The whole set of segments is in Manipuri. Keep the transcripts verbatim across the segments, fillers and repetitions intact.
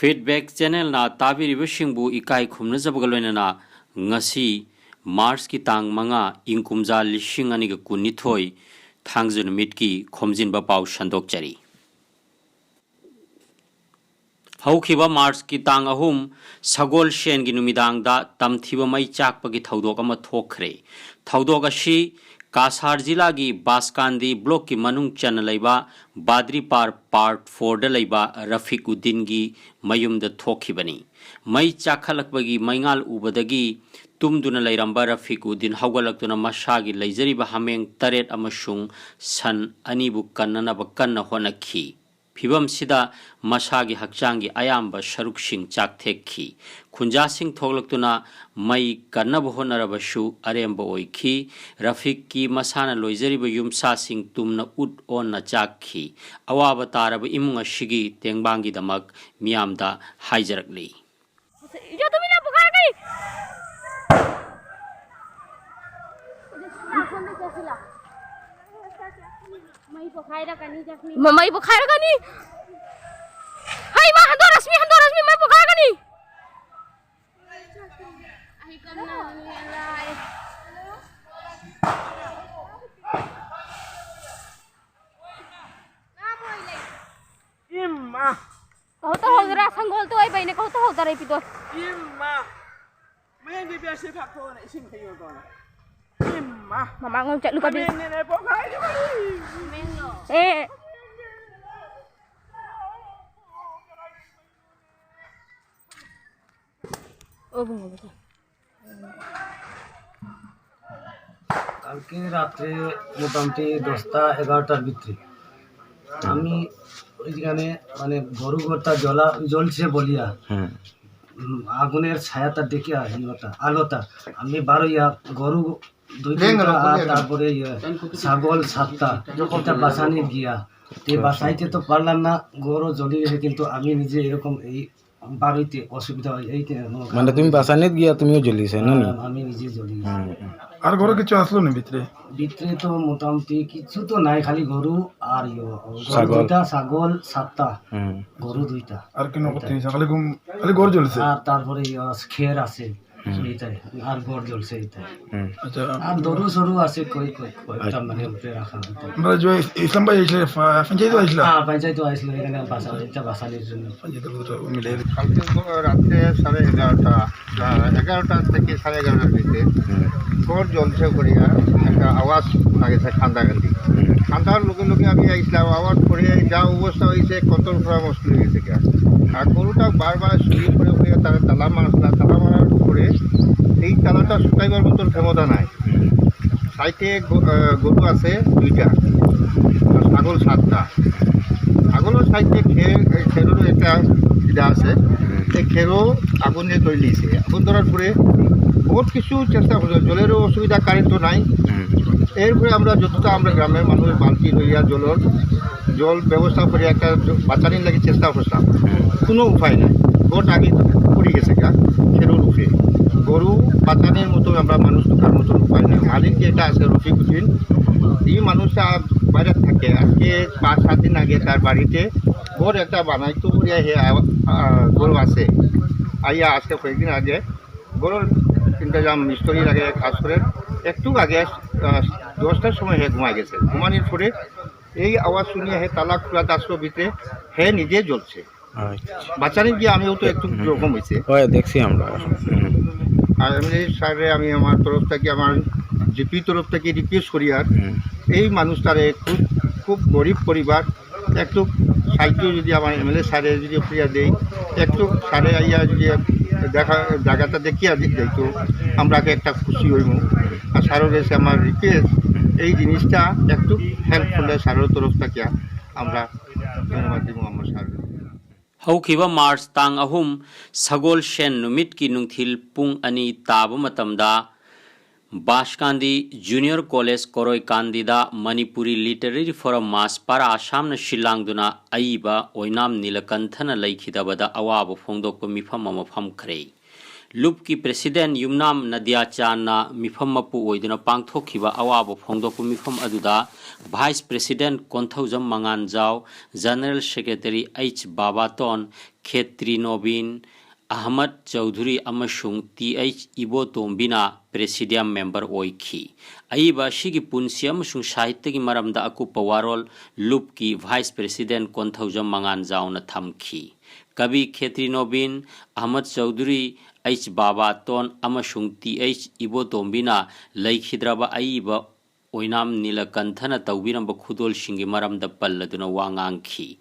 Feedback Channelꯅ ꯇꯥꯕꯤꯔꯤꯕꯁꯤꯡꯕꯨ ꯏꯀꯥꯏ ꯈꯨꯝꯅꯖꯕꯒ ꯂꯣꯏꯅꯅ ꯉꯁꯤ ꯃꯥꯔꯆꯀꯤ ꯇꯥꯡ ꯃꯉꯥ, ꯏꯪ ꯀꯨꯝꯖꯥ ꯂꯤꯁꯤꯡ ꯑꯅꯤꯒ ꯀꯨꯟꯅꯤꯊꯣꯏ, ꯊꯥꯡꯖ ꯅꯨꯃꯤꯠꯀꯤ ꯈꯣꯝꯖꯤꯟꯕ ꯄꯥꯎ ꯁꯟꯗꯣꯛꯆꯔꯤ꯫ ꯍꯧꯈꯤꯕ ꯃꯥꯔꯆꯀꯤ ꯇꯥꯡ ꯑꯍꯨꯝ, ꯁꯒꯣꯜꯁꯦꯟꯒꯤ ꯅꯨꯃꯤꯗꯥꯡꯗ ꯇꯝꯊꯤꯕ ꯃꯩ ꯆꯥꯛꯄꯒꯤ ꯊꯧꯗꯣꯛ ꯑꯃ ꯊꯣꯛꯈ꯭ꯔꯦ꯫ ꯊꯧꯗꯣꯛ ꯑꯁꯤ ꯀꯥꯁꯥꯔ ꯖꯤꯂꯥꯒꯤ ꯕꯥꯁꯀꯥꯟꯗꯤ ꯕ꯭ꯂꯣꯛꯀꯤ ꯃꯅꯨꯡ ꯆꯟꯅ ꯂꯩꯕ ꯕꯥꯗ꯭ꯔꯤꯄꯥꯔ ꯄꯥꯔꯠ ꯐꯣꯔꯗ ꯂꯩꯕ ꯔꯐꯤꯛ ꯎꯗꯤꯟꯒꯤ ꯃꯌꯨꯝꯗ ꯊꯣꯛꯈꯤꯕꯅꯤ꯫ ꯃꯩ ꯆꯥꯛꯈꯠꯂꯛꯄꯒꯤ ꯃꯩꯉꯥꯜ ꯎꯕꯗꯒꯤ ꯇꯨꯝꯗꯨꯅ ꯂꯩꯔꯝꯕ ꯔꯐꯤꯛ ꯎꯗꯤꯟ ꯍꯧꯒꯠꯂꯛꯇꯨꯅ ꯃꯁꯥꯒꯤ ꯂꯩꯖꯔꯤꯕ ꯍꯥꯃꯦꯡ ꯇꯔꯦꯠ ꯑꯃꯁꯨꯡ ꯁꯟ ꯑꯅꯤꯕꯨ ꯀꯟꯅꯅꯕ ꯀꯟꯅ ꯍꯣꯠꯅꯈꯤ꯫ ꯐꯤꯚꯝꯁꯤꯗ ꯃꯁꯥꯒꯤ ꯍꯛꯆꯥꯡꯒꯤ ꯑꯌꯥꯝꯕ ꯁꯔꯨꯛꯁꯤꯡ ꯆꯥꯛꯊꯦꯛꯈꯤ꯫ ꯈꯨꯟꯖꯥꯁꯤꯡ ꯊꯣꯛꯂꯛꯇꯨꯅ ꯃꯩ ꯀꯟꯅꯕ ꯍꯣꯠꯅꯔꯕꯁꯨ ꯑꯔꯦꯝꯕ ꯑꯣꯏꯈꯤ꯫ ꯔꯐꯤꯛꯀꯤ ꯃꯁꯥꯅ ꯂꯣꯏꯖꯔꯤꯕ ꯌꯨꯝꯁꯥꯁꯤꯡ ꯇꯨꯝꯅ ꯎꯠ ꯑꯣꯟꯅ ꯆꯥꯛꯈꯤ꯫ ꯑꯋꯥꯕ ꯇꯥꯔꯕ ꯏꯃꯨꯡ ꯑꯁꯤꯒꯤ ꯇꯦꯡꯕꯥꯡꯒꯤꯗꯃꯛ ꯃꯤꯌꯥꯝꯗ ꯍꯥꯏꯖꯔꯛꯂꯤ꯫ यो तुम्ही ना पुकार काही. मै पखाएर कानी जखनी. म- मै पखाएर कानी. हाय, मा हन्दो रश्मि, हन्दो रश्मि, मै पखाएर कानी. इम्मा. कहू त हौदरा संगोल त ओइ बहिनी, कहू त हौदरा पितो. इम्मा. ꯃꯌꯦꯡꯗꯤ ꯄꯤꯌꯥꯁꯤ ꯐꯥꯛꯊꯣꯛꯑꯣꯅ ꯏꯁꯤꯡ ꯍꯩꯌꯣ ꯇꯧꯅ. ꯏꯝꯃꯥ. ꯃꯃꯥꯡꯂꯣꯝ ꯆꯠꯂꯨ ꯀꯕꯤ. ꯃꯌꯦꯡꯅꯦꯅꯦ ꯄꯣꯛꯈꯥꯏꯔꯤꯕꯅꯤ. ꯑꯦ. ꯑꯣ ꯕꯨꯡꯉꯣ ꯕꯨꯡꯉꯣ. কালকে রাত্রে মোটামুটি দশটা এগারোটার ভিতরে আমি ওইখানে মানে গরু গোটা জ্বলা জ্বলছে বলিয়া, হ্যাঁ। উম, আগুনের ছায়াটা দেখে আর ইয়েটা, আলোটা, আমি বারোইয়া গরু দুই তিনটা আর তারপরে ইয়ে ছাগল সাতটা এটা বাসানি গিয়া, তে বাসাইতে তো পারলাম না, গরু জ্বলি গেছে, কিন্তু আমি নিজে এরকম এই বাড়িতে অসুবিধা হয়, এই তো মনে মানে তুমি বাসানিত গিয়া তুমিও জ্বলিছে না নি? আমি নিজে জ্বলি। হুম, হুম। আর ঘরে কিছু আসলো না ভিতরে? ভিতরে তো মোটামুটি কিছু তো নাই, খালি গরু আর ইয়ো, গরু ছাগল। দুইটা, ছাগল সাতটা, হুম। গরু দুইটা, আর কেন করতে হয়েছে? খালি ঘুম, খালি ঘর জ্বলছে। আর তারপরে ইয়ো, খের আছে, এইটাই, আর ঘর জ্বলছে এইটাই। হুম। আচ্ছা, আর গরু সরু আছে কই কই কয়েকটা, মানে উপরে রাখা হতো। আমরা যে ইসলাম ভাই এসে পঞ্চায়েত আসলাম। হ্যাঁ, পঞ্চায়েত আসলাম এখানে বাসা, এটা বাসানির জন্য। পঞ্চায়েত মিলে কালকে রাত্রে সাড়ে এগারোটা, আহ, এগারোটা থেকে সাড়ে এগারোটার ভিতরে ঘর জ্বলছে করিয়া একটা আওয়াজ শোনা গেছে কান্দাকান্দি। কান্দার লগে লগে আমি আইসলাম, আওয়াজ করে যা অবস্থা হয়েছে, কন্ট্রোল করা মুশকিল হয়ে গেছে গিয়া। আর গরুটা বারবার শুয়ে পড়ে পড়ে তারা তালা মারছিল, তালা মারার পরে এই তালাটা শুকাইবার মতন ক্ষমতা নাই। সাইডে গ- আহ, গরু আছে দুইটা, আর ছাগল সাতটা। ছাগলের সাইডে খে- খেরোরও একটা ইটা আছে, এই খেরো আগুন দিয়ে তৈরি হয়েছে। আগুন ধরার পরে বহুত কিছু চেষ্টা করছে, জলেরও অসুবিধা, কারেন্টও নাই। এরপরে আমরা যতটা আমরা গ্রামের মানুষ বালতি লইয়া জলর জল ব্যবস্থা করে একটা বাঁচানির লাগি চেষ্টা করছিলাম, কোনো উপায় নাই। ঘর আগে পড়ে গেছে গা খেরোর উপরে, গরু বাঁচানির মতো আমরা মানুষ ঢুকার মতো উপায় নাই। মালিক যেটা আছে রফিকুদ্দিন, এই মানুষটা বাইরে থাকে। আজকে পাঁচ সাত দিন আগে তার বাড়িতে ঘর একটা বানাইতো করিয়া হে আ- আ- গরু আছে। আইয়া আজকে কয়েকদিন আগে ঘরের ইন্তজাম মিস্ত্রি লাগে কাজ করে, একটু আগে আহ, দশটার সময় হে ঘুমাই গেছে। ঘুমানোর পরে এই আওয়াজ শুনিয়া হে তালা খোলা আসলো ভিতরে, হে নিজে জ্বলছে। আচ্ছা। বাঁচানি গিয়ে আমিও তো একটু জখম হয়েছে। ওই দেখছি আমরা। হুম। আর এমএলএ স্যাররে আমি আমার তরফ থেকে, আমার জিপি তরফ থেকে রিকোয়েস্ট করি, আর হুম। এই মানুষটারে খুব, খুব গরিব পরিবার, একটু সাহায্য যদি আমার এমএলএ স্যারে যদি ফিরিয়া দেই, একটু স্যারে আইয়া যদি দেখা জায়গাটা দেখিয়া দি- দিত, আমরা একটা খুশি হইব। আর স্যারের কাছে আমার রিকোয়েস্ট, এই জিনিসটা একটু হেল্প করলে স্যারের তরফ থেকে আমরা ধন্যবাদ দিব আমার স্যার। ꯍꯧꯈꯤꯕ ꯃꯥꯔꯆ ꯇꯥꯡ ꯑꯍꯨꯝ, ꯁꯒꯣꯜꯁꯦꯟ ꯅꯨꯃꯤꯠꯀꯤ ꯅꯨꯡꯊꯤꯜ ꯄꯨꯡ ꯑꯅꯤ ꯇꯥꯕ ꯃꯇꯝꯗ ꯕꯥꯁꯀꯥꯟꯗꯤ ꯖꯨꯅꯤꯌꯔ ꯀꯣꯂꯦꯖ ꯀꯣꯔꯣꯏꯀꯥꯟꯗꯤꯗ ꯃꯅꯤꯄꯨꯔꯤ ꯂꯤꯇꯔꯦꯔꯤ ꯐꯣꯔꯝ ꯃꯥꯁ ꯄꯥꯔꯥ ꯑꯁꯥꯝꯅ ꯁꯤꯜꯂꯥꯡꯗꯨꯅ ꯑꯏꯕ ꯑꯣꯏꯅꯥꯝ ꯅꯤꯂꯀꯟꯊꯅ ꯂꯩꯈꯤꯗꯕꯗ ꯑꯋꯥꯕ ꯐꯣꯡꯗꯣꯛꯄ ꯃꯤꯐꯝ ꯑꯃ ꯐꯝꯈ꯭ꯔꯦ꯫ ꯂꯨꯞꯀꯤ ꯄ꯭ꯔꯦꯁꯤꯗꯦꯟ ꯌꯨꯝꯅꯥꯝ ꯅꯗꯤꯌꯥꯆꯥꯟꯅ ꯃꯤꯐꯝ ꯃꯄꯨ ꯑꯣꯏꯗꯨꯅ ꯄꯥꯡꯊꯣꯛꯈꯤꯕ ꯑꯋꯥꯕ ꯐꯣꯡꯗꯣꯛꯄ ꯃꯤꯐꯝ ꯑꯗꯨꯗ ꯚꯥꯏꯁ ꯄ꯭ꯔꯦꯁꯤꯗꯦꯟ ꯀꯣꯟꯊꯧꯖꯝ ꯃꯉꯥꯟꯖꯥꯎ, general secretary H Babaton, Khetri Nobin, Ahmad Chowdhury ꯑꯃꯁꯨꯡ ꯇꯤ ꯑꯩꯆ ꯏꯕꯣꯇꯣꯝꯕꯤꯅ ꯄ꯭ꯔꯦꯁꯤꯗꯤꯌꯝ ꯃꯦꯝꯕꯔ ꯑꯣꯏꯈꯤ꯫ ꯑꯏꯕ ꯑꯁꯤꯒꯤ ꯄꯨꯟꯁꯤ ꯑꯃꯁꯨꯡ ꯁꯥꯍꯤꯇ꯭ꯌꯒꯤ ꯃꯔꯝꯗ ꯑꯀꯨꯞꯄ ꯋꯥꯔꯣꯜ ꯂꯨꯞꯀꯤ ꯚꯥꯏꯁ ꯄ꯭ꯔꯦꯁꯤꯗꯦꯟ ꯀꯣꯟꯊꯧꯖꯝ ꯃꯉꯥꯟꯖꯥꯎꯅ ꯊꯝꯈꯤ꯫ ꯀꯕꯤ ꯈꯦꯇ꯭ꯔꯤ ꯅꯣꯕꯤꯟ, ꯑꯍꯃꯗ ꯆꯧꯙꯨꯔꯤ, ꯑꯩꯆ ꯕꯥꯕꯥꯇꯣꯟ ꯑꯃꯁꯨꯡ ꯇꯤ ꯑꯩꯆ ꯏꯕꯣꯇꯣꯝꯕꯤꯅ ꯂꯩꯈꯤꯗ꯭ꯔꯕ ꯑꯏꯕ ꯑꯣꯏꯅꯥꯝ ꯅꯤꯂꯀꯟꯊꯅ ꯇꯧꯕꯤꯔꯝꯕ ꯈꯨꯗꯣꯜꯁꯤꯡꯒꯤ ꯃꯔꯝꯗ ꯄꯜꯂꯗꯨꯅ ꯋꯥ ꯉꯥꯡꯈꯤ꯫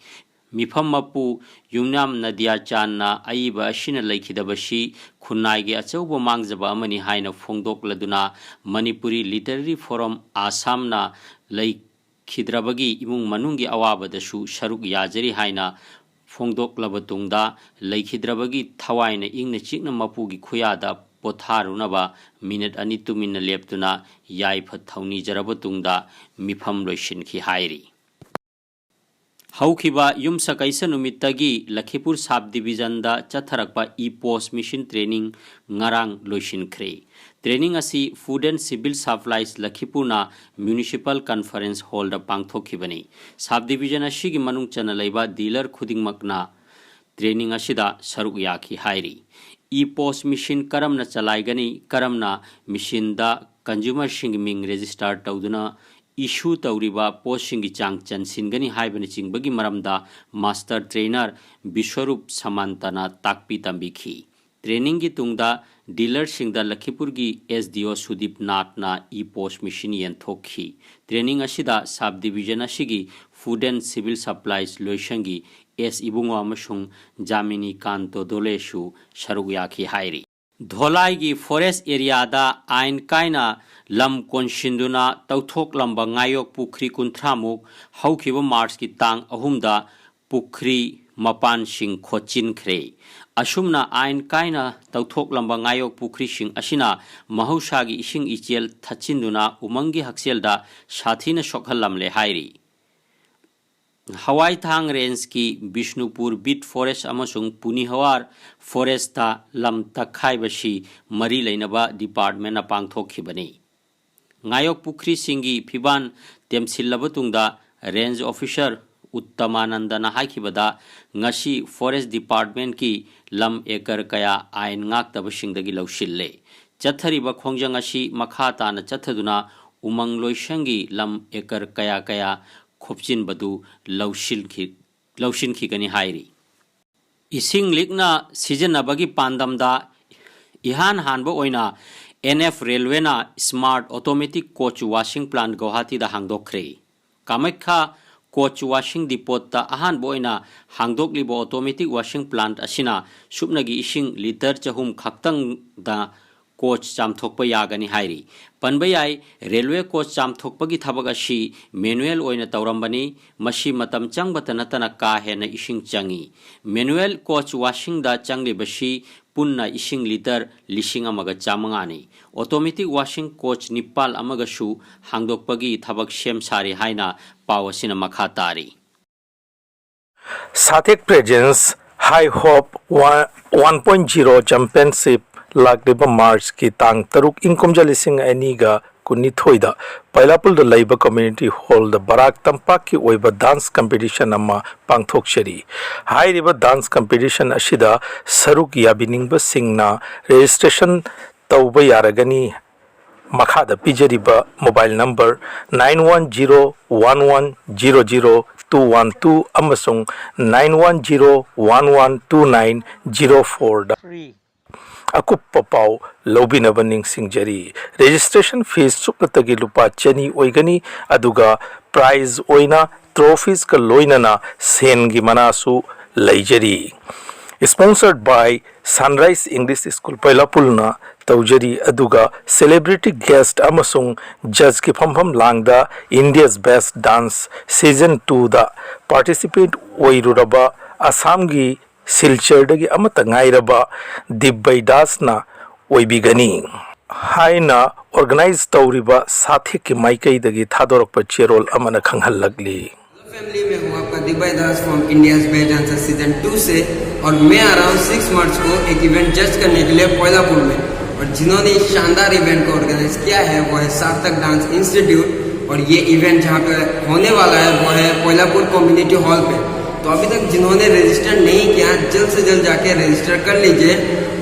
ꯃꯤꯐꯝ ꯃꯄꯨ ꯌꯨꯝꯅꯥꯝ ꯅꯗꯤꯌꯥꯆꯥꯟꯅ ꯑꯏꯕ ꯑꯁꯤꯅ ꯂꯩꯈꯤꯗꯕꯁꯤ ꯈꯨꯟꯅꯥꯏꯒꯤ ꯑꯆꯧꯕ ꯃꯥꯡꯖꯕ ꯑꯃꯅꯤ ꯍꯥꯏꯅ ꯐꯣꯡꯗꯣꯛꯂꯗꯨꯅ ꯃꯅꯤꯄꯨꯔꯤ ꯂꯤꯇꯔꯦꯔꯤ ꯐꯣꯔꯝ ꯑꯁꯥꯝꯅ ꯂꯩꯈꯤꯗ꯭ꯔꯕꯒꯤ ꯏꯃꯨꯡ ꯃꯅꯨꯡꯒꯤ ꯑꯋꯥꯕꯗꯁꯨ ꯁꯔꯨꯛ ꯌꯥꯖꯔꯤ ꯍꯥꯏꯅ ꯐꯣꯡꯗꯣꯛꯂꯕ ꯇꯨꯡꯗ ꯂꯩꯈꯤꯗ꯭ꯔꯕꯒꯤ ꯊꯋꯥꯏꯅ ꯏꯪꯅ ꯆꯤꯛꯅ ꯃꯄꯨꯒꯤ ꯈꯨꯌꯥꯗ ꯄꯣꯊꯥꯔꯨꯅꯕ ꯃꯤꯅꯠ ꯑꯅꯤ ꯇꯨꯃꯤꯟꯅ ꯂꯦꯞꯇꯨꯅ ꯌꯥꯏꯐ ꯊꯧꯅꯤꯖꯔꯕ ꯇꯨꯡꯗ ꯃꯤꯐꯝ ꯂꯣꯏꯁꯤꯟꯈꯤ ꯍꯥꯏꯔꯤ꯫ ꯍꯧꯈꯤꯕ ꯌꯨꯝꯁꯀꯩꯁ ꯅꯨꯃꯤꯠꯇꯒꯤ ꯂꯈꯤꯄꯨꯔ ꯁꯕ ꯗꯤꯕꯤꯖꯟꯗ ꯆꯠꯊꯔꯛꯄ ꯏ ꯄꯣꯁ ꯃꯤꯁꯟ ꯇ꯭ꯔꯦꯅꯤꯡ ꯉꯔꯥꯡ ꯂꯣꯏꯁꯤꯟꯈ꯭ꯔꯦ꯫ ꯇ꯭ꯔꯦꯅꯤꯡ ꯑꯁꯤ ꯐꯨꯗ ꯑꯦꯟ ꯁꯤꯚꯤꯜ ꯁꯄ꯭ꯂꯥꯏꯁ ꯂꯈꯤꯄꯨꯔꯅ ꯃ꯭ꯌꯨꯅꯤꯁꯤꯄꯥꯜ ꯀꯟꯐꯔꯦꯟꯁ ꯍꯣꯜꯗ ꯄꯥꯡꯊꯣꯛꯈꯤꯕꯅꯤ꯫ ꯁꯕ ꯗꯤꯕꯤꯖꯟ ꯑꯁꯤꯒꯤ ꯃꯅꯨꯡ ꯆꯟꯅ ꯂꯩꯕ ꯗꯤꯂꯔ ꯈꯨꯗꯤꯡꯃꯛꯅ ꯇ꯭ꯔꯦꯅꯤꯡ ꯑꯁꯤꯗ ꯁꯔꯨꯛ ꯌꯥꯈꯤ ꯍꯥꯏꯔꯤ꯫ ꯏ ꯄꯣꯁ ꯃꯤꯁꯟ ꯀꯔꯝꯅ ꯆꯂꯥꯏꯒꯅꯤ, ꯀꯔꯝꯅ ꯃꯤꯁꯟꯗ ꯀꯟꯖꯨꯃꯔꯁꯤꯡꯒꯤ ꯃꯤꯡ ꯔꯦꯖꯤꯁꯇꯥꯔ ꯇꯧꯗꯨꯅ ꯏꯁꯨ ꯇꯧꯔꯤꯕ ꯄꯣꯠꯁꯤꯡꯒꯤ ꯆꯥꯡ ꯆꯟꯁꯤꯟꯒꯅꯤ ꯍꯥꯏꯕꯅꯆꯤꯡꯕꯒꯤ ꯃꯔꯝꯗ ꯃꯥꯁꯇꯔ ꯇ꯭ꯔꯦꯅꯔ ꯕꯤꯁ꯭ꯋꯔꯨꯞ ꯁꯃꯟꯇꯅ ꯇꯥꯛꯄꯤ ꯇꯝꯕꯤꯈꯤ꯫ ꯇ꯭ꯔꯦꯅꯤꯡꯒꯤ ꯇꯨꯡꯗ ꯗꯤꯂꯔꯁꯤꯡꯗ ꯂꯈꯤꯄꯨꯔꯒꯤ ꯑꯦꯁ ꯗꯤ ꯑꯣ ꯁꯨꯗꯤꯞ ꯅꯥꯊꯅ ꯏ ꯄꯣꯁ ꯃꯤꯁꯟ ꯌꯦꯟꯊꯣꯛꯈꯤ꯫ ꯇ꯭ꯔꯦꯅꯤꯡ ꯑꯁꯤꯗ ꯁꯕ ꯗꯤꯕꯤꯖꯟ ꯑꯁꯤꯒꯤ ꯐꯨꯗ ꯑꯦꯟ ꯁꯤꯚꯤꯜ ꯁꯄ꯭ꯂꯥꯏꯁ ꯂꯣꯏꯁꯪꯒꯤ ꯑꯦꯁ ꯏꯕꯨꯡꯉꯣ ꯑꯃꯁꯨꯡ ꯖꯥꯃꯤꯅꯤ ꯀꯥꯟꯇꯣ ꯗꯣꯂꯦꯁꯨ ꯁꯔꯨꯛ ꯌꯥꯈꯤ ꯍꯥꯏꯔꯤ꯫ ꯙꯣꯂꯥꯏꯒꯤ ꯐꯣꯔꯦꯁ ꯑꯦꯔꯤꯌꯥꯗ ꯑꯥꯏꯟ ꯀꯥꯏꯅ ꯂꯝ ꯀꯣꯟꯁꯤꯟꯗꯨꯅ ꯇꯧꯊꯣꯛꯂꯝꯕ ꯉꯥꯌꯣꯛ ꯄꯨꯈ꯭ꯔꯤ ꯀꯨꯟꯊ꯭ꯔꯥꯃꯨꯛ ꯍꯧꯈꯤꯕ ꯃꯥꯔꯆꯀꯤ ꯇꯥꯡ ꯑꯍꯨꯝꯗ ꯄꯨꯈ꯭ꯔꯤ ꯃꯄꯥꯟꯁꯤꯡ ꯈꯣꯠꯆꯤꯟꯈ꯭ꯔꯦ꯫ ꯑꯁꯨꯝꯅ ꯑꯥꯏꯟ ꯀꯥꯏꯅ ꯇꯧꯊꯣꯛꯂꯝꯕ ꯉꯥꯌꯣꯛ ꯄꯨꯈ꯭ꯔꯤꯁꯤꯡ ꯑꯁꯤꯅ ꯃꯍꯧꯁꯥꯒꯤ ꯏꯁꯤꯡ ꯏꯆꯦꯜ ꯊꯠꯆꯤꯟꯗꯨꯅ ꯎꯃꯪꯒꯤ ꯍꯛꯁꯦꯜꯗ ꯁꯥꯊꯤꯅ ꯁꯣꯛꯍꯜꯂꯝꯂꯦ ꯍꯥꯏꯔꯤ꯫ ꯍꯋꯥꯏꯊꯥꯡ ꯔꯦꯟꯖꯀꯤ ꯕꯤꯁꯅꯨꯄꯨꯔ ꯕꯤꯠ ꯐꯣꯔꯦꯁ ꯑꯃꯁꯨꯡ ꯄꯨꯅꯤꯍꯋꯥꯔ ꯐꯣꯔꯦꯁꯇ ꯂꯝ ꯇꯛꯈꯥꯏꯕꯁꯤ ꯃꯔꯤ ꯂꯩꯅꯕ ꯗꯤꯄꯥꯔꯠꯃꯦꯟꯅ ꯄꯥꯡꯊꯣꯛꯈꯤꯕꯅꯤ꯫ ꯉꯥꯌꯣꯛ ꯄꯨꯈ꯭ꯔꯤꯁꯤꯡꯒꯤ ꯐꯤꯕꯥꯟ ꯇꯦꯝꯁꯤꯜꯂꯕ ꯇꯨꯡꯗ ꯔꯦꯟꯖ ꯑꯣꯐꯤꯁꯔ ꯎꯠꯇꯃꯥꯅꯟꯗꯅ ꯍꯥꯏꯈꯤꯕꯗ, ꯉꯁꯤ ꯐꯣꯔꯦꯁ ꯗꯤꯄꯥꯔꯠꯃꯦꯟꯠꯀꯤ ꯂꯝ ꯑꯦꯀꯔ ꯀꯌꯥ ꯑꯥꯏꯟ ꯉꯥꯛꯇꯕꯁꯤꯡꯗꯒꯤ ꯂꯧꯁꯤꯜꯂꯦ꯫ ꯆꯠꯊꯔꯤꯕ ꯈꯣꯡꯖꯪ ꯑꯁꯤ ꯃꯈꯥ ꯇꯥꯅ ꯆꯠꯊꯗꯨꯅ ꯎꯃꯪ ꯂꯣꯏꯁꯪꯒꯤ ꯂꯝ ꯑꯦꯀꯔ ꯀꯌꯥ ꯀꯌꯥ ꯈꯣꯞꯆꯤꯟꯕꯗꯨ ꯂꯧꯁꯤꯟꯈꯤ-, ꯂꯧꯁꯤꯟꯈꯤꯒꯅꯤ ꯍꯥꯏꯔꯤ꯫ ꯏꯁꯤꯡ ꯂꯤꯛꯅ ꯁꯤꯖꯤꯟꯅꯕꯒꯤ ꯄꯥꯟꯗꯝꯗ ꯏꯍꯥꯟ ꯍꯥꯟꯕ ꯑꯣꯏꯅ ꯑꯦꯟ ꯑꯦꯐ ꯔꯦꯜꯋꯦꯅ smart automatic coach washing plant ꯒꯧꯍꯥꯇꯤꯗ ꯍꯥꯡꯗꯣꯛꯈ꯭ꯔꯦ꯫ ꯀꯥꯃꯥꯈ꯭ꯌꯥ ꯀꯣꯆ ꯋꯥꯁꯤꯡ ꯗꯤꯄꯣꯠꯇ ꯑꯍꯥꯟꯕ ꯑꯣꯏꯅ ꯍꯥꯡꯗꯣꯛꯂꯤꯕ ꯑꯣꯇꯣꯃꯦꯇꯤꯛ ꯋꯥꯁꯤꯡ ꯄ꯭ꯂꯥꯟꯠ ꯑꯁꯤꯅ ꯁꯨꯞꯅꯒꯤ ꯏꯁꯤꯡ ꯂꯤꯇꯔ ꯆꯍꯨꯝ ꯈꯛꯇꯪꯗ ꯀꯣꯆ ꯆꯥꯝꯊꯣꯛꯄ ꯌꯥꯒꯅꯤ ꯍꯥꯏꯔꯤ꯫ ꯄꯟꯕ ꯌꯥꯏ, ꯔꯦꯜꯋꯦ ꯀꯣꯆ ꯆꯥꯝꯊꯣꯛꯄꯒꯤ ꯊꯕꯛ ꯑꯁꯤ ꯃꯦꯅꯨꯑꯦꯜ ꯑꯣꯏꯅ ꯇꯧꯔꯝꯕꯅꯤ꯫ ꯃꯁꯤ ꯃꯇꯝ ꯆꯪꯕꯇ ꯅꯠꯇꯅ ꯀꯥ ꯍꯦꯟꯅ ꯏꯁꯤꯡ ꯆꯪꯏ꯫ ꯃꯦꯅꯨꯑꯦꯜ ꯀꯣꯆ ꯋꯥꯁꯤꯡꯗ ꯆꯪꯂꯤꯕꯁꯤ ꯄꯨꯟꯅ ꯏꯁꯤꯡ ꯂꯤꯇꯔ ꯂꯤꯁꯤꯡ ꯑꯃꯒ ꯆꯥꯃꯉꯥꯅꯤ꯫ ꯑꯣꯇꯣꯃꯦꯇꯤꯛ ꯋꯥꯁꯤꯡ ꯀꯣꯆ ꯅꯤꯄꯥꯜ ꯑꯃꯒꯁꯨ ꯍꯥꯡꯗꯣꯛꯄꯒꯤ ꯊꯕꯛ ꯁꯦꯝ ꯁꯥꯔꯤ ꯍꯥꯏꯅ ꯄꯥꯎ ꯑꯁꯤꯅ ꯃꯈꯥ ꯇꯥꯔꯤ꯫ ꯁꯥꯊꯦꯛ ꯄ꯭ꯔꯦꯖꯦꯟꯁ ꯍꯥꯏ ꯍꯣꯞ ꯋꯥꯟ ꯄꯣꯏꯟ ꯖꯤꯔꯣ ꯆꯦꯝꯄꯤꯌꯟꯁꯤꯞ ꯂꯥꯛꯂꯤꯕ ꯃꯥꯔꯆꯀꯤ ꯇꯥꯡ ꯇꯔꯨꯛ, ꯏꯪ ꯀꯨꯝꯖꯥ ꯂꯤꯁꯤꯡ ꯑꯅꯤꯒ ꯀꯨꯟꯅꯤꯊꯣꯏꯗ ꯕꯩꯂꯥꯄꯨꯜꯗ ꯂꯩꯕ ꯀꯝꯃ꯭ꯌꯨꯅꯤꯇꯤ ꯍꯣꯜꯗ ꯕꯔꯥꯛ ꯇꯝꯄꯥꯛꯀꯤ ꯑꯣꯏꯕ ꯗꯥꯟꯁ ꯀꯝꯄꯤꯇꯤꯁꯟ ꯑꯃ ꯄꯥꯡꯊꯣꯛꯆꯔꯤ꯫ ꯍꯥꯏꯔꯤꯕ ꯗꯥꯟꯁ ꯀꯝꯄꯤꯇꯤꯁꯟ ꯑꯁꯤꯗ ꯁꯔꯨꯛ ꯌꯥꯕꯤꯅꯤꯡꯕꯁꯤꯡꯅ ꯔꯦꯖꯤꯁꯇ꯭ꯔꯦꯁꯟ ꯇꯧꯕ ꯌꯥꯔꯒꯅꯤ꯫ ꯃꯈꯥꯗ ꯄꯤꯖꯔꯤꯕ mobile number nine one zero one one zero zero two one two ꯑꯃꯁꯨꯡ nine one zero one one two nine zero ꯐꯣꯔꯗ ꯑꯀꯨꯞꯄ ꯄꯥꯎ ꯂꯧꯕꯤꯅꯕ ꯅꯤꯡꯁꯤꯡꯖꯔꯤ꯫ ꯔꯦꯖꯤꯁꯇ꯭ꯔꯦꯁꯟ ꯐꯤꯁ ꯁꯨꯞꯅꯇꯒꯤ ꯂꯨꯄꯥ ꯆꯅꯤ ꯑꯣꯏꯒꯅꯤ, ꯑꯗꯨꯒ ꯄ꯭ꯔꯥꯏꯖ ꯑꯣꯏꯅ ꯇ꯭ꯔꯣꯐꯤꯁꯀ ꯂꯣꯏꯅꯅ ꯁꯦꯟꯒꯤ ꯃꯅꯥꯁꯨ ꯂꯩꯖꯔꯤ꯫ Sponsored by Sunrise English School ꯕꯩꯂꯥꯄꯨꯜꯅ ꯇꯧꯖꯔꯤ, ꯑꯗꯨꯒ ꯁꯦꯂꯦꯕ꯭ꯔꯤꯇꯤ ꯒꯦꯁ꯭ꯠ ꯑꯃꯁꯨꯡ ꯖꯖꯀꯤ ꯐꯝꯐꯝ ꯂꯥꯡꯗ India's Best Dance Season ꯇꯨꯗ ꯄꯥꯔꯇꯤꯁꯤꯄꯦꯠ ꯑꯣꯏꯔꯨꯔꯕ ꯑꯁꯥꯝꯒꯤ ꯁꯤꯜꯆꯔꯗꯒꯤ ꯑꯃꯠꯇ ꯉꯥꯏꯔꯕ ꯗꯤꯕꯩ ꯗꯥꯁꯅ ꯑꯣꯏꯕꯤꯒꯅꯤ ꯍꯥꯏꯅ ꯑꯣꯔꯒꯅꯥꯏꯖ ꯇꯧꯔꯤꯕ ꯁꯥꯊꯦꯛꯀꯤ ꯃꯥꯏꯀꯩꯗꯒꯤ ꯊꯥꯗꯣꯔꯛꯄ ꯆꯦꯔꯣꯜ ꯑꯃꯅ ꯈꯪꯍꯜꯂꯛꯂꯤ꯫ फैमिली में हूँ आपका Dibai Das from India's best dancer season two से। और मैं आ रहा हूँ सिक्स मार्च को एक इवेंट जज करने के लिए कोयलापुर में। और जिन्होंने इस शानदार इवेंट को ऑर्गेनाइज किया है वो है सार्थक डांस इंस्टीट्यूट। और ये इवेंट जहाँ पे होने वाला है वो है कोयलापुर कम्युनिटी हॉल पे। तो अभी तक जिन्होंने रजिस्टर नहीं किया, जल्द से जल्द जाके रजिस्टर कर लीजिए।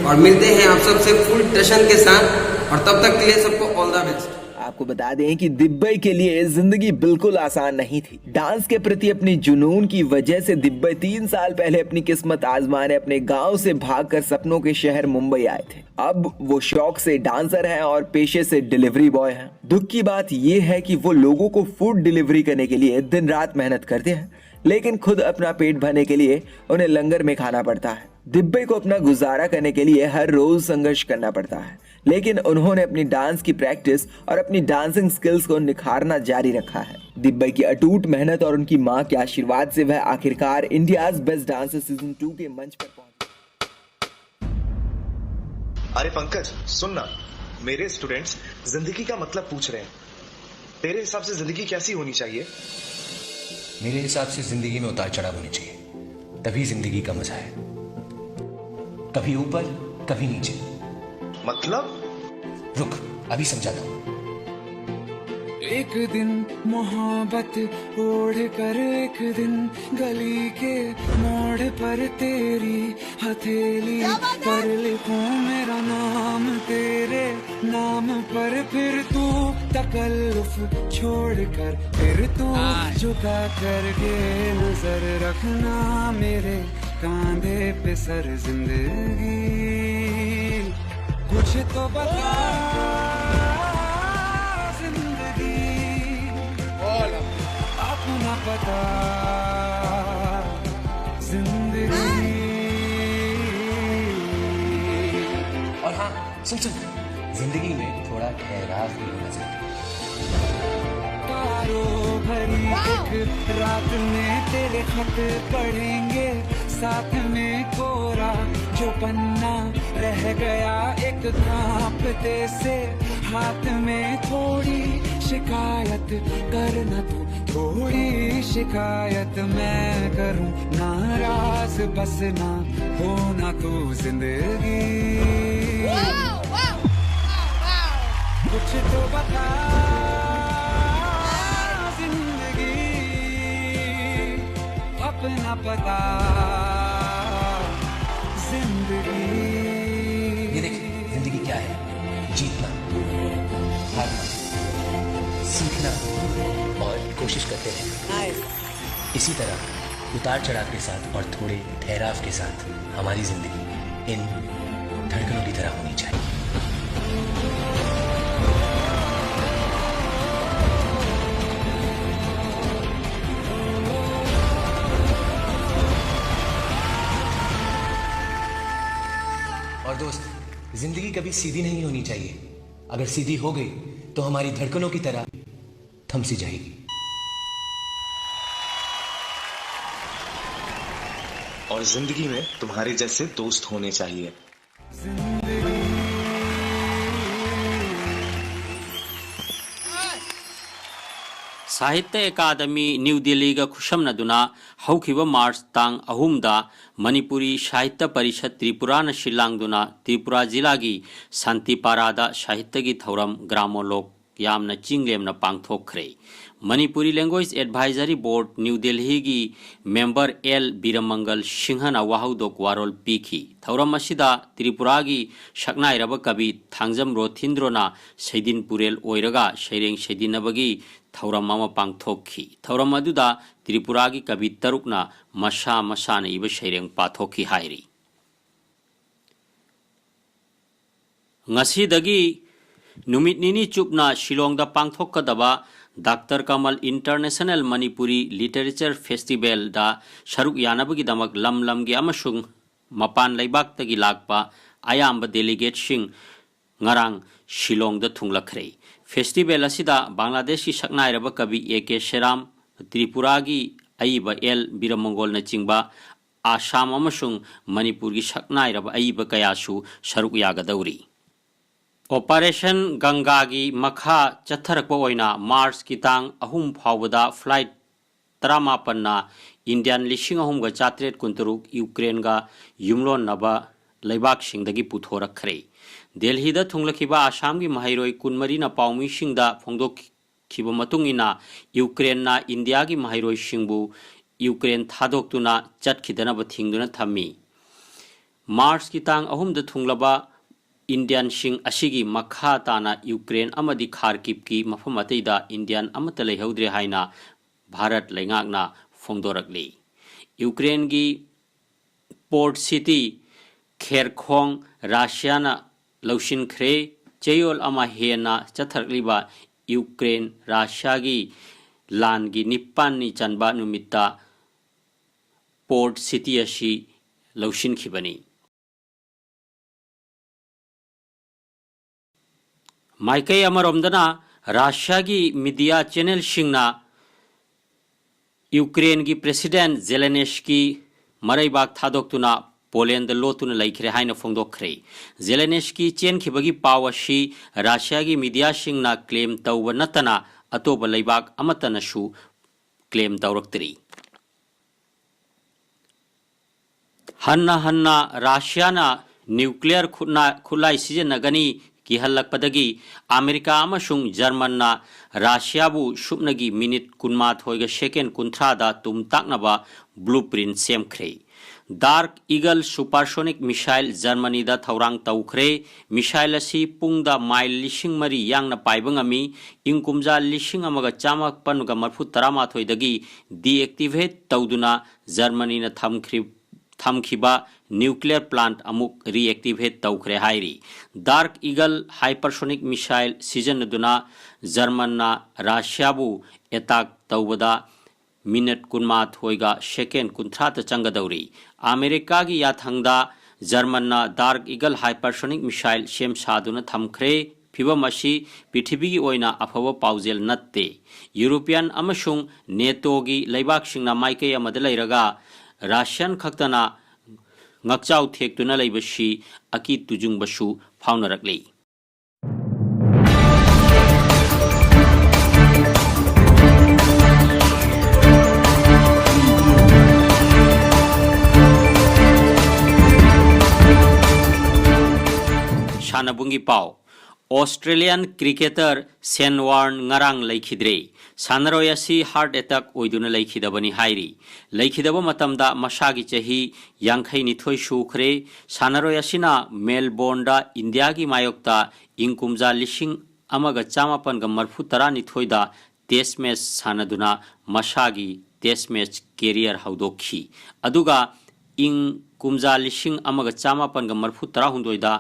और मिलते हैं आप सबसे फुल टशन के साथ। और तब तक के लिए सबको ऑल द बेस्ट। आपको बता दें कि दिब्बई के लिए जिंदगी बिल्कुल आसान नहीं थी। डांस के प्रति अपनी जुनून की वजह से दिब्बई तीन साल पहले अपनी किस्मत आजमाने अपने गांव से भागकर सपनों के शहर मुंबई आए थे। अब वो शौक से डांसर हैं और पेशे से डिलीवरी बॉय हैं। दुख की बात ये है कि वो लोगों को फूड डिलीवरी करने के लिए दिन रात मेहनत करते हैं, लेकिन खुद अपना पेट भरने के लिए उन्हें लंगर में खाना पड़ता है। दिब्बे को अपना गुजारा करने के लिए हर रोज संघर्ष करना पड़ता है, लेकिन उन्होंने अपनी डांस की प्रैक्टिस और अपनी डांसिंग स्किल्स को निखारना जारी रखा है। दिब्बे की अटूट मेहनत और उनकी मां के आशीर्वाद से वह आखिरकार India's best dancer season to के मंच पर पहुंचे। अरे पंकज, सुन ना, मेरे स्टूडेंट्स जिंदगी का मतलब पूछ रहे हैं। तेरे हिसाब से जिंदगी कैसी होनी चाहिए? मेरे हिसाब से जिंदगी में उतार चढ़ाव होने चाहिए, तभी जिंदगी का मजा है। कभी ऊपर, कभी नीचे। मतलब? रुक, अभी समझाता हूँ। एक दिन मोहब्बत ओढ़ कर एक दिन गली के मोड़ पर तेरी हथेली पर लिखूं मेरा नाम तेरे नाम पर। फिर तू तकल्लुफ छोड़कर फिर तू झुका करके नजर रखना मेरे कांधे पे सर जिंदगी। कुछ तो बता जिंदगी अपना पता जिंदगी। और हाँ, सुन सुन, जिंदगी में थोड़ा ठहराव भी होना चाहिए। रो भरी एक रात में तेरे खत पढ़ेंगे, साथ में कोरा जो पन्ना रह गया एक कांपते से हाथ में। थोड़ी शिकायत करना तू, थोड़ी शिकायत मैं करूं, नाराज बस ना होना तू जिंदगी। कुछ तो बता जिंदगी, अपना पता जिंदगी। ये देखिए, जिंदगी क्या है? जीतना, हारना, सीखना और कोशिश करते रहना। इसी तरह उतार चढ़ाव के साथ और थोड़े ठहराव के साथ हमारी जिंदगी इन धड़कनों की तरह होनी चाहिए। और दोस्त, जिंदगी कभी सीधी नहीं होनी चाहिए। अगर सीधी हो गई तो हमारी धड़कनों की तरह थम सी जाएगी। और जिंदगी में तुम्हारे जैसे दोस्त होने चाहिए। ꯁꯥꯍꯤꯇ꯭ꯌ ꯑꯦꯀꯥꯗꯃꯤ ꯅ꯭ꯌꯨ ꯗꯤꯜꯂꯤꯒ ꯈꯨꯠꯁꯝꯅꯗꯨꯅ ꯍꯧꯈꯤꯕ ꯃꯥꯔꯆ ꯇꯥꯡ ꯑꯍꯨꯝꯗ ꯃꯅꯤꯄꯨꯔꯤ ꯁꯥꯍꯤꯇ꯭ꯌ ꯄꯔꯤꯁꯠ ꯇ꯭ꯔꯤꯄꯨꯔꯥꯅ ꯁꯤꯜꯂꯥꯡꯗꯨꯅ ꯇ꯭ꯔꯤꯄꯨꯔꯥ ꯖꯤꯂꯥꯒꯤ ꯁꯥꯟꯇꯤꯄꯥꯔꯥꯗ ꯁꯥꯍꯤꯇ꯭ꯌꯒꯤ ꯊꯧꯔꯝ ꯒ꯭ꯔꯥꯃꯣꯂꯣꯛ ꯌꯥꯝꯅ ꯆꯤꯡꯂꯦꯝꯅ ꯄꯥꯡꯊꯣꯛꯈ꯭ꯔꯦ꯫ ꯃꯅꯤꯄꯨꯔꯤ ꯂꯦꯡꯒ꯭ꯋꯦꯖ ꯑꯦꯗꯚꯥꯏꯖꯔꯤ ꯕꯣꯔꯗ ꯅ꯭ꯌꯨ ꯗꯦꯜꯍꯤꯒꯤ ꯃꯦꯝꯕꯔ ꯑꯦꯜ ꯕꯤꯔꯃꯪꯒꯜ ꯁꯤꯡꯍꯅ ꯋꯥꯍꯧꯗꯣꯛ ꯋꯥꯔꯣꯜ ꯄꯤꯈꯤ꯫ ꯊꯧꯔꯝ ꯑꯁꯤꯗ ꯇ꯭ꯔꯤꯄꯨꯔꯥꯒꯤ ꯁꯛꯅꯥꯏꯔꯕ ꯀꯕꯤ ꯊꯥꯡꯖꯝ ꯔꯣꯊꯤꯟꯗ꯭ꯔꯣꯅ ꯁꯩꯗꯤꯟ ꯄꯨꯔꯦꯜ ꯑꯣꯏꯔꯒ ꯁꯩꯔꯦꯡ ꯁꯩꯗꯤꯟꯅꯕꯒꯤ ꯊꯧꯔꯝ ꯑꯃ ꯄꯥꯡꯊꯣꯛꯈꯤ꯫ ꯊꯧꯔꯝ ꯑꯗꯨꯗ ꯇ꯭ꯔꯤꯄꯨꯔꯥꯒꯤ ꯀꯕꯤ ꯇꯔꯨꯛꯅ ꯃꯁꯥ ꯃꯁꯥꯅ ꯏꯕ ꯁꯩꯔꯦꯡ ꯄꯥꯊꯣꯛꯈꯤ ꯍꯥꯏꯔꯤ꯫ ꯉꯁꯤꯗꯒꯤ ꯅꯨꯃꯤꯠ ꯅꯤꯅꯤ ꯆꯨꯞꯅ ꯁꯤꯂꯣꯡꯗ ꯄꯥꯡꯊꯣꯛꯀꯗꯕ ꯗꯥꯛꯇꯔ ꯀꯃꯜ ꯏꯟꯇꯔꯅꯦꯁꯅꯦꯜ ꯃꯅꯤꯄꯨꯔꯤ ꯂꯤꯇꯔꯦꯆꯔ ꯐꯦꯁꯇꯤꯚꯦꯜꯗ ꯁꯔꯨꯛ ꯌꯥꯅꯕꯒꯤꯗꯃꯛ ꯂꯝ ꯂꯝꯒꯤ ꯑꯃꯁꯨꯡ ꯃꯄꯥꯟ ꯂꯩꯕꯥꯛꯇꯒꯤ ꯂꯥꯛꯄ ꯑꯌꯥꯝꯕ ꯗꯦꯂꯤꯒꯦꯠꯁꯤꯡ ꯉꯔꯥꯡ ꯁꯤꯂꯣꯡꯗ ꯊꯨꯡꯂꯈ꯭ꯔꯦ꯫ ꯐꯦꯁꯇꯤꯚꯦꯜ ꯑꯁꯤꯗ ꯕꯪꯒ꯭ꯂꯥꯗꯦꯁꯀꯤ ꯁꯛꯅꯥꯏꯔꯕ ꯀꯕꯤ ꯑꯦ ꯀꯦ ꯁꯦꯔꯥꯝ, ꯇ꯭ꯔꯤꯄꯨꯔꯥꯒꯤ ꯑꯏꯕ ꯑꯦꯜ ꯕꯤꯔꯃꯪꯒꯣꯜꯅꯆꯤꯡꯕ ꯑꯁꯥꯝ ꯑꯃꯁꯨꯡ ꯃꯅꯤꯄꯨꯔꯒꯤ ꯁꯛꯅꯥꯏꯔꯕ ꯑꯏꯕ ꯀꯌꯥꯁꯨ ꯁꯔꯨꯛ ꯌꯥꯒꯗꯧꯔꯤ꯫ ꯑꯣꯄꯔꯦꯁꯟ ꯒꯪꯒꯥꯒꯤ ꯃꯈꯥ ꯆꯠꯊꯔꯛꯄ ꯑꯣꯏꯅ ꯃꯥꯔꯆꯀꯤ ꯇꯥꯡ ꯑꯍꯨꯝ ꯐꯥꯎꯕꯗ ꯐ꯭ꯂꯥꯏꯠ ꯇꯔꯥꯃꯥꯄꯟꯅ ꯏꯟꯗꯤꯌꯟ ꯂꯤꯁꯤꯡ ꯑꯍꯨꯝꯒ ꯆꯥꯇ꯭ꯔꯦꯠ ꯀꯨꯟꯇꯔꯨꯛ ꯌꯨꯀ꯭ꯔꯦꯟꯒ ꯌꯨꯝꯂꯣꯟꯅꯕ ꯂꯩꯕꯥꯛꯁꯤꯡꯗꯒꯤ ꯄꯨꯊꯣꯔꯛꯈ꯭ꯔꯦ꯫ ꯗꯦꯜꯍꯤꯗ ꯊꯨꯡꯂꯈꯤꯕ ꯑꯁꯥꯝꯒꯤ ꯃꯍꯩꯔꯣꯏ ꯀꯨꯟꯃꯔꯤꯅ ꯄꯥꯎꯃꯤꯁꯤꯡꯗ ꯐꯣꯡꯗꯣꯛꯈꯤꯕ ꯃꯇꯨꯡ ꯏꯟꯅ, ꯌꯨꯀ꯭ꯔꯦꯟꯅ ꯏꯟꯗꯤꯌꯥꯒꯤ ꯃꯍꯩꯔꯣꯏꯁꯤꯡꯕꯨ ꯌꯨꯀ꯭ꯔꯦꯟ ꯊꯥꯗꯣꯛꯇꯨꯅ ꯆꯠꯈꯤꯗꯅꯕ ꯊꯤꯡꯗꯨꯅ ꯊꯝꯃꯤ꯫ ꯃꯥꯔꯆꯀꯤ ꯇꯥꯡ ꯑꯍꯨꯝꯗ ꯊꯨꯡꯂꯕ ꯏꯟꯗꯤꯌꯟꯁꯤꯡ ꯑꯁꯤꯒꯤ ꯃꯈꯥ ꯇꯥꯅ ꯌꯨꯀ꯭ꯔꯦꯟ ꯑꯃꯗꯤ ꯈꯥꯔꯀꯤꯕꯀꯤ ꯃꯐꯝ ꯑꯇꯩꯗ ꯏꯟꯗꯤꯌꯟ ꯑꯃꯠꯇ ꯂꯩꯍꯧꯗ꯭ꯔꯦ ꯍꯥꯏꯅ ꯚꯥꯔꯠ ꯂꯩꯉꯥꯛꯅ ꯐꯣꯡꯗꯣꯔꯛꯂꯤ꯫ ꯌꯨꯀ꯭ꯔꯦꯟꯒꯤ ꯄꯣꯔꯠ ꯁꯤꯇꯤ ꯈꯦꯔꯈꯣꯡ ꯔꯁꯤꯌꯥꯅ ꯂꯧꯁꯤꯟꯈ꯭ꯔꯦ꯫ ꯆꯌꯣꯜ ꯑꯃ ꯍꯦꯟꯅ ꯆꯠꯊꯔꯛꯂꯤꯕ ꯌꯨꯀ꯭ꯔꯦꯟ ꯔꯁꯤꯌꯥꯒꯤ ꯂꯥꯟꯒꯤ ꯅꯤꯄꯥꯟꯅꯤ ꯆꯟꯕ ꯅꯨꯃꯤꯠꯇ ꯄꯣꯔꯠ ꯁꯤꯇꯤ ꯑꯁꯤ ꯂꯧꯁꯤꯟꯈꯤꯕꯅꯤ꯫ ꯃꯥꯏꯀꯩ ꯑꯃꯔꯣꯝꯗꯅ, ꯔꯁꯤꯌꯥꯒꯤ ꯃꯤꯗꯤꯌꯥ ꯆꯦꯅꯦꯜꯁꯤꯡꯅ ꯌꯨꯀ꯭ꯔꯦꯟꯒꯤ ꯄ꯭ꯔꯦꯁꯤꯗꯦꯟꯠ ꯖꯦꯂꯦꯅꯦꯁꯀꯤ ꯃꯔꯩꯕꯥꯛ ꯊꯥꯗꯣꯛꯇꯨꯅ ꯄꯣꯂꯦꯟꯗ ꯂꯣꯠꯇꯨꯅ ꯂꯩꯈ꯭ꯔꯦ ꯍꯥꯏꯅ ꯐꯣꯡꯗꯣꯛꯈ꯭ꯔꯦ꯫ ꯖꯦꯂꯦꯅꯦꯁꯀꯤ ꯆꯦꯟꯈꯤꯕꯒꯤ ꯄꯥꯎ ꯑꯁꯤ ꯔꯁꯤꯌꯥꯒꯤ ꯃꯤꯗꯤꯌꯥꯁꯤꯡꯅ ꯀ꯭ꯂꯦꯝ ꯇꯧꯕ ꯅꯠꯇꯅ ꯑꯇꯣꯞꯄ ꯂꯩꯕꯥꯛ ꯑꯃꯠꯇꯅꯁꯨ ꯀ꯭ꯂꯦꯝ ꯇꯧꯔꯛꯇ꯭ꯔꯤ꯫ ꯍꯟꯅ ꯍꯟꯅ ꯔꯁꯤꯌꯥꯅ ꯅ꯭ꯌꯨꯀ꯭ꯂꯤꯌꯔ ꯈꯨꯠꯅ-, ꯈꯨꯠꯂꯥꯏ ꯁꯤꯖꯤꯟꯅꯒꯅꯤ ꯀꯤꯍꯜꯂꯛꯄꯗꯒꯤ ꯑꯃꯦꯔꯤꯀꯥ ꯑꯃꯁꯨꯡ ꯖꯔꯃꯟꯅ ꯔꯁꯤꯌꯥꯕꯨ ꯁꯨꯞꯅꯒꯤ ꯃꯤꯅꯤꯠ ꯀꯨꯟꯃꯥꯊꯣꯏꯒ ꯁꯦꯀꯦꯟ ꯀꯨꯟꯊ꯭ꯔꯥꯗ ꯇꯨꯝꯇꯥꯛꯅꯕ blueprint ꯁꯦꯝꯈ꯭ꯔꯦ꯫ ꯗꯥꯔꯛ ꯏꯒꯜ ꯁꯨꯄꯔꯁꯣꯅꯤꯛ ꯃꯤꯁꯥꯏꯜ ꯖꯔꯃꯅꯤꯗ ꯊꯧꯔꯥꯡ ꯇꯧꯈ꯭ꯔꯦ꯫ ꯃꯤꯁꯥꯏꯜ ꯑꯁꯤ ꯄꯨꯡꯗ ꯃꯥꯏꯜ ꯂꯤꯁꯤꯡ ꯃꯔꯤ ꯌꯥꯡꯅ ꯄꯥꯏꯕ ꯉꯝꯃꯤ꯫ ꯏꯪ ꯀꯨꯝꯖꯥ ꯂꯤꯁꯤꯡ ꯑꯃꯒ ꯆꯥꯃꯥꯄꯟꯒ ꯃꯔꯤꯐꯨ ꯇꯔꯥꯃꯥꯊꯣꯏꯗꯒꯤ deactivate ꯇꯧꯗꯨꯅ ꯖꯔꯃꯅꯤꯅ ꯊꯝꯈ꯭ꯔꯤ-, ꯊꯝꯈꯤꯕ ꯅ꯭ꯌꯨꯀ꯭ꯂꯤꯌꯔ ꯄ꯭ꯂꯥꯟꯠ ꯑꯃꯨꯛ reactivate ꯇꯧꯈ꯭ꯔꯦ ꯍꯥꯏꯔꯤ꯫ ꯗꯥꯔꯛ ꯏꯒꯜ ꯍꯥꯏꯄꯔꯁꯣꯅꯤꯛ ꯃꯤꯁꯥꯏꯜ ꯁꯤꯖꯤꯟꯅꯗꯨꯅ ꯖꯔꯃꯟꯅ ꯔꯁꯤꯌꯥꯕꯨ ꯑꯦꯇꯥꯛ ꯇꯧꯕꯗ ꯃꯤꯅꯠ ꯀꯨꯟꯃꯥꯊꯣꯏꯒ ꯁꯦꯀꯦꯟ ꯀꯨꯟꯊ꯭ꯔꯥꯗ ꯆꯪꯒꯗꯧꯔꯤ꯫ ꯑꯃꯦꯔꯤꯀꯥꯒꯤ ꯌꯥꯊꯪꯗ ꯖꯔꯃꯟꯅ ꯗꯥꯔꯛ ꯏꯒꯜ ꯍꯥꯏꯄꯔꯁꯣꯅꯤꯛ ꯃꯤꯁꯥꯏꯜ ꯁꯦꯝ ꯁꯥꯗꯨꯅ ꯊꯝꯈ꯭ꯔꯦ꯫ ꯐꯤꯚꯝ ꯑꯁꯤ ꯄ꯭ꯔꯤꯊꯤꯕꯤꯒꯤ ꯑꯣꯏꯅ ꯑꯐꯕ ꯄꯥꯎꯖꯦꯜ ꯅꯠꯇꯦ꯫ ꯌꯨꯔꯣꯄꯤꯌꯥꯟ ꯑꯃꯁꯨꯡ ꯅꯦꯇꯣꯒꯤ ꯂꯩꯕꯥꯛꯁꯤꯡꯅ ꯃꯥꯏꯀꯩ ꯑꯃꯗ ꯂꯩꯔꯒ ꯔꯁꯤꯌꯥꯟ ꯈꯛꯇꯅ ꯉꯛꯆꯥꯎ ꯊꯦꯛꯇꯨꯅ ꯂꯩꯕꯁꯤ ꯑꯀꯤ ꯇꯨꯖꯨꯡꯕꯁꯨ ꯐꯥꯎꯅꯔꯛꯂꯤ꯫ ꯁꯥꯟꯅꯕꯨꯡꯒꯤ ꯄꯥꯎ꯫ ꯑꯣꯁꯇ꯭ꯔꯦꯂꯤꯌꯥꯟ ꯀ꯭ꯔꯤꯀꯦꯇꯔ ꯁꯦꯟ ꯋꯥꯔꯟ ꯉꯔꯥꯡ ꯂꯩꯈꯤꯗ꯭ꯔꯦ꯫ ꯁꯥꯟꯅꯔꯣꯏ ꯑꯁꯤ ꯍꯥꯔꯠ ꯑꯦꯇꯦꯛ ꯑꯣꯏꯗꯨꯅ ꯂꯩꯈꯤꯗꯕꯅꯤ ꯍꯥꯏꯔꯤ꯫ ꯂꯩꯈꯤꯗꯕ ꯃꯇꯝꯗ ꯃꯁꯥꯒꯤ ꯆꯍꯤ ꯌꯥꯡꯈꯩ ꯅꯤꯊꯣꯏ ꯁꯨꯈ꯭ꯔꯦ꯫ ꯁꯥꯟꯅꯔꯣꯏ ꯑꯁꯤꯅ ꯃꯦꯜꯕꯣꯔꯟꯗ ꯏꯟꯗꯤꯌꯥꯒꯤ ꯃꯥꯌꯣꯛꯇ ꯏꯪ ꯀꯨꯝꯖꯥ ꯂꯤꯁꯤꯡ ꯑꯃꯒ ꯆꯥꯃꯥꯄꯟꯒ ꯃꯔꯤꯐꯨ ꯇꯔꯥꯅꯤꯊꯣꯏꯗ ꯇꯦꯁ ꯃꯦꯆ ꯁꯥꯟꯅꯗꯨꯅ ꯃꯁꯥꯒꯤ ꯇꯦꯁ ꯃꯦꯆ ꯀꯦꯔꯤꯌꯔ ꯍꯧꯗꯣꯛꯈꯤ꯫ ꯑꯗꯨꯒ ꯏꯪ ꯀꯨꯝꯖꯥ ꯂꯤꯁꯤꯡ ꯑꯃꯒ ꯆꯥꯃꯥꯄꯟꯒ ꯃꯔꯤꯐꯨ ꯇꯔꯥꯍꯨꯝꯗꯣꯏꯗ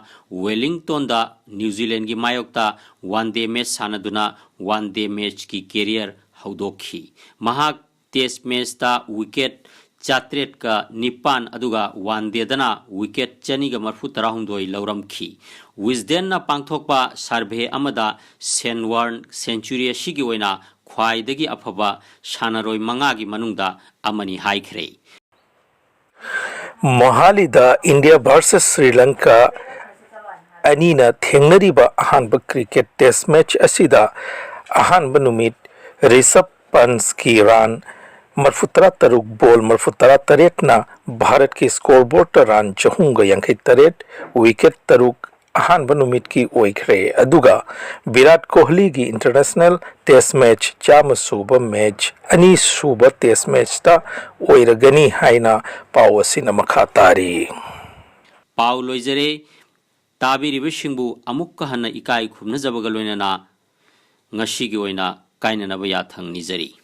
ꯋꯦꯂꯤꯡꯇꯣꯟꯗ ꯅ꯭ꯌꯨ ꯖꯤꯂꯦꯟꯒꯤ ꯃꯥꯌꯣꯛꯇ ꯋꯥꯟ ꯗꯦ ꯃꯦꯆ ꯁꯥꯟꯅꯗꯨꯅ ꯋꯥꯟ ꯗꯦ ꯃꯦꯆꯀꯤ ꯀꯦꯔꯤꯌꯔ ꯍꯧꯗꯣꯛꯈꯤ꯫ ꯃꯍꯥꯛ ꯇꯦꯁ ꯃꯦꯆꯇ ꯋꯤꯀꯦꯠ ꯆꯥꯇ꯭ꯔꯦꯠꯀ ꯅꯤꯄꯥꯟ ꯑꯗꯨꯒ ꯋꯥꯟ ꯗꯦꯗꯅ ꯋꯤꯀꯦꯠ ꯆꯅꯤꯒ ꯃꯔꯤꯐꯨ ꯇꯔꯥꯍꯨꯝꯗꯣꯏ ꯂꯧꯔꯝꯈꯤ꯫ ꯋꯤꯖꯗꯦꯟꯅ ꯄꯥꯡꯊꯣꯛꯄ ꯁꯔꯚꯦ ꯑꯃꯗ ꯁꯦꯟ ꯋꯥꯔꯟ ꯁꯦꯟꯆꯨꯔꯤ ꯑꯁꯤꯒꯤ ꯑꯣꯏꯅ ꯈ꯭ꯋꯥꯏꯗꯒꯤ ꯑꯐꯕ ꯁꯥꯟꯅꯔꯣꯏ ꯃꯉꯥꯒꯤ ꯃꯅꯨꯡꯗ ꯑꯃꯅꯤ ꯍꯥꯏꯈ꯭ꯔꯦ꯫ ꯃꯣꯍꯥꯂꯤꯗ ꯏꯟꯗꯤꯌꯥ ꯚꯔꯁꯦꯁ ꯁ꯭ꯔꯤ ꯂꯪꯀꯥ ꯑꯅꯤꯅ ꯊꯦꯡꯅꯔꯤꯕ ꯑꯍꯥꯟꯕ ꯀ꯭ꯔꯤꯀꯦꯠ ꯇꯦꯁ ꯃꯦꯆ ꯑꯁꯤꯗ ꯑꯍꯥꯟꯕ ꯅꯨꯃꯤꯠ ꯔꯤꯁꯕ ꯄꯟꯁꯀꯤ ꯔꯥꯟ ꯃꯔꯤꯐꯨ ꯇꯔꯥ ꯇꯔꯨꯛ, ꯕꯣꯜ ꯃꯔꯤꯐꯨ ꯇꯔꯥ ꯇꯔꯦꯠꯅ ꯚꯥꯔꯠꯀꯤ ꯁ꯭ꯀꯣꯔꯕꯣꯔꯗꯇ ꯔꯥꯟ ꯆꯍꯨꯝꯒ ꯌꯥꯡꯈꯩ ꯇꯔꯦꯠ, ꯋꯤꯀꯦꯠ ꯇꯔꯨꯛ ꯑꯍꯥꯟꯕ ꯅꯨꯃꯤꯠꯀꯤ ꯑꯣꯏꯈ꯭ꯔꯦ꯫ ꯑꯗꯨꯒ ꯚꯤꯔꯥꯠ ꯀꯣꯍꯂꯤꯒꯤ ꯏꯟꯇꯔꯅꯦꯁꯅꯦꯜ ꯇꯦꯁ ꯃꯦꯆ ꯆꯥꯝꯃ ꯁꯨꯕ ꯃꯦꯆ ꯑꯅꯤꯁꯨꯕ ꯇꯦꯁ ꯃꯦꯆꯇ ꯑꯣꯏꯔꯒꯅꯤ ꯍꯥꯏꯅ ꯄꯥꯎ ꯑꯁꯤꯅ ꯃꯈꯥ ꯇꯥꯔꯤ꯫ ꯄꯥꯎ ꯂꯣꯏꯖꯔꯦ꯫ ꯇꯥꯕꯤꯔꯤꯕꯁꯤꯡꯕꯨ ꯑꯃꯨꯛꯀ ꯍꯟꯅ ꯏꯀꯥꯏ ꯈꯨꯝꯅꯖꯕꯒ ꯂꯣꯏꯅꯅ ꯉꯁꯤꯒꯤ ꯑꯣꯏꯅ ꯀꯥꯏꯅꯅꯕ ꯌꯥꯊꯪ ꯅꯤꯖꯔꯤ꯫